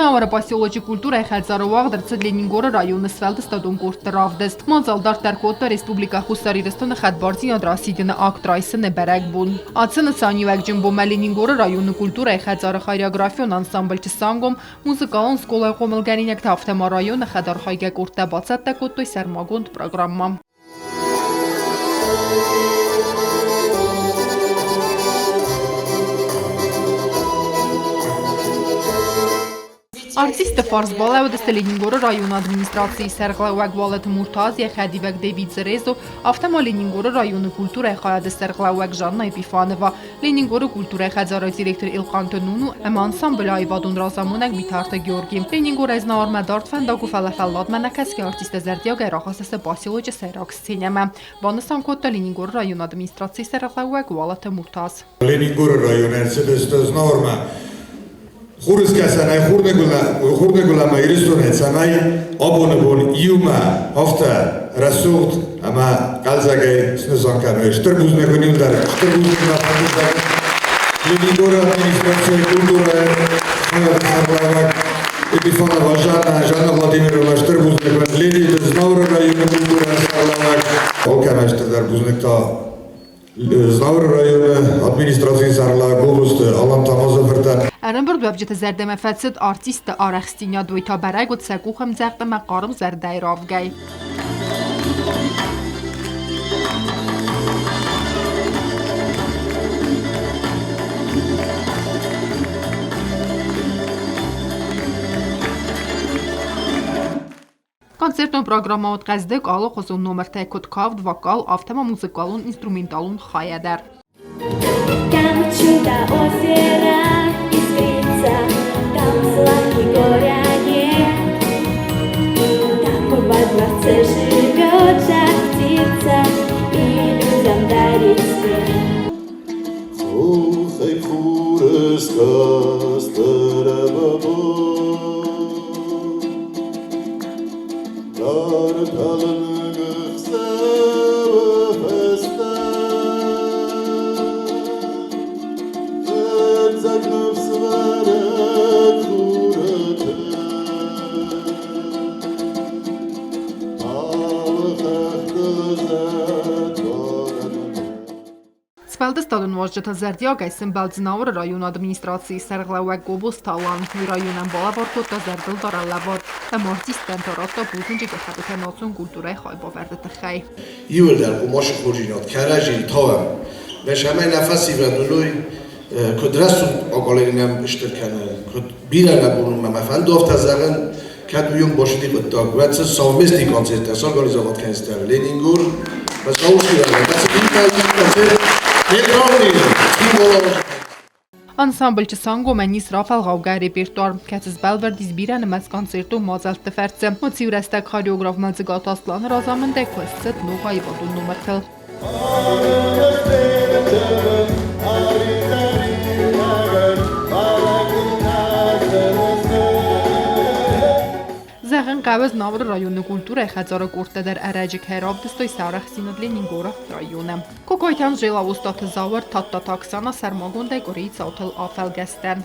Знауыры поселочы культурӕйы хӕдзары уагъд ӕрцыд Ленингоры районы сфӕлдыстадон къордты равдыст. Мадзал дарддӕр кодта Республикӕ Хуссар Ирыстоны хӕдбардзинад расидыны акт райсыны бӕрӕгбон. Ацы нысаниуӕгджын бонмӕ Ленингоры районы культурӕйы хӕдзары хореографион ансамбль Чысангом, музыкалон скъолайы хъомылгӕнинӕгтӕ, афтӕ ма районы хӕдархайгӕ къордтӕ бацӕттӕ кодтой сӕрмагонд программӕ. Артистты фарс балӕууыдысты Ленингоры районы администрацийы сӕргълӕууӕг Уалыты Муртаз, йӕ хӕдивӕг Дэвид Зерезо, афтӕ ма Ленингоры районы культурӕйы хайады сӕргълӕууӕг Жанна Епифанова, Ленингоры культурӕйы хӕдзары директор Илхъанты Нуну ӕмӕ ансамблы аивадон разамонӕг Битарты Георги. Ленингорӕй Знауырмӕ дард фӕндаг у, фӕлӕ фӕлладмӕ нӕ кӕсгӕ артисттӕ зӕрдиагӕй рахӕссынц поселочы сӕйраг сценӕмӕ, банысан кодта Ленингоры районы администрацийы сӕргълӕууӕг Уалыты Муртаз. Ленингоры районы ӕрцыдысты Знауырмӕ Хурыскӕсӕнӕй Хурныгуылӕнмӕ Ирыстонӕй цӕмӕй абоны бон иумӕ афтӕ рӕсугъд ӕмӕ хъӕлдзӕгӕй снысан кӕной. Стыр бузныг уын иу дӕр, стыр бузныг мӕ фӕнды зӕгъын Ленингоры администрацийы культурӕйы хайады сӕргълӕууӕг Епифанова Жанна, Жанна Владимировна, стыр бузныг уын Лениды Знауыры районы культурӕйы сӕргълӕууӕг. Алкӕмӕй стырдӕр бузныг та Знауыры районы администрацийы сӕргълӕууӕг областы Алан Тамазы фыртӕн. Ӕрӕмбырдуӕвджыты зӕрдӕмӕ фӕцыд артистты арӕхстдзинад, уый та бӕрӕг уыд сӕ къухӕмдзӕгъд ӕмӕ хъарм зӕрдӕйы равгӕй. Концертон программӕ уыд хъӕздыг алыхуызон номыртӕй куыд кафт, вокал, афтӕ ма музыкалон-инструменталон хайӕ дӕр. Там чудо озера искрится, там сладкий горя нет. Там во дворце живет жар-птица и людям дарит свет. Хохӕй хурыскаст ӕрӕбабон, Тар талынг ӕхсӕвы фӕстӕ Фыццаг ныфсвӕрӕг хуры тын Алы хӕхтыл зӕд Сфӕлдыстадон уазджытӕ зӕрдиагӕй сӕмбӕлд Знауыры районы администрацийы сӕргълӕууӕг Гобозты Алан. Уый районӕн балӕвар кодта зӕрдылдарӕн лӕвар ӕмӕ артисттӕн та радта бузныджы гӕххӕттытӕ национ культурӕйы хайбавӕрды тыххӕй. Иуылдӕр хъуымацы хорздзинад кӕрӕдзийы тауӕм. Ӕмӕ нӕ фӕсивӕд уыной, куыд рӕсугъд акъалайы нӕм стыр кӕны, куыд бирӕ нӕ бон у ӕмӕ мӕ фӕнды афтӕ зӕгъын, кӕд уыйонг башыди хъуыддаг, уӕд цы совместный концерттӕ сорганизовать кӕныстӕм Ленингор, Заурский район, концерт нейтральный, Ансамбль Чысангомӕн ис рафӕлгъаугӕ репертуар, кӕцы сбӕлвырд ис бирӕнымӕц концертон мадзӕлтты фӕрцы. Уыцы иу рӕстӕг хореограф Мӕлдзыгаты Асланы разамындӕй куыст цыд ног аивадон номыртыл. Зӕгъын хъӕуы, Знауыры районы культурӕйы хӕдзары къордтӕ дӕр ӕрӕджы кӕй равдыстой сӕ арӕхстдзинад Ленингоры районы. Кокойтӕн Желаустаты Зауыр, Тадтаты Оксана сӕрмагондӕй къуырийы цаутыл афӕлгӕстӕн.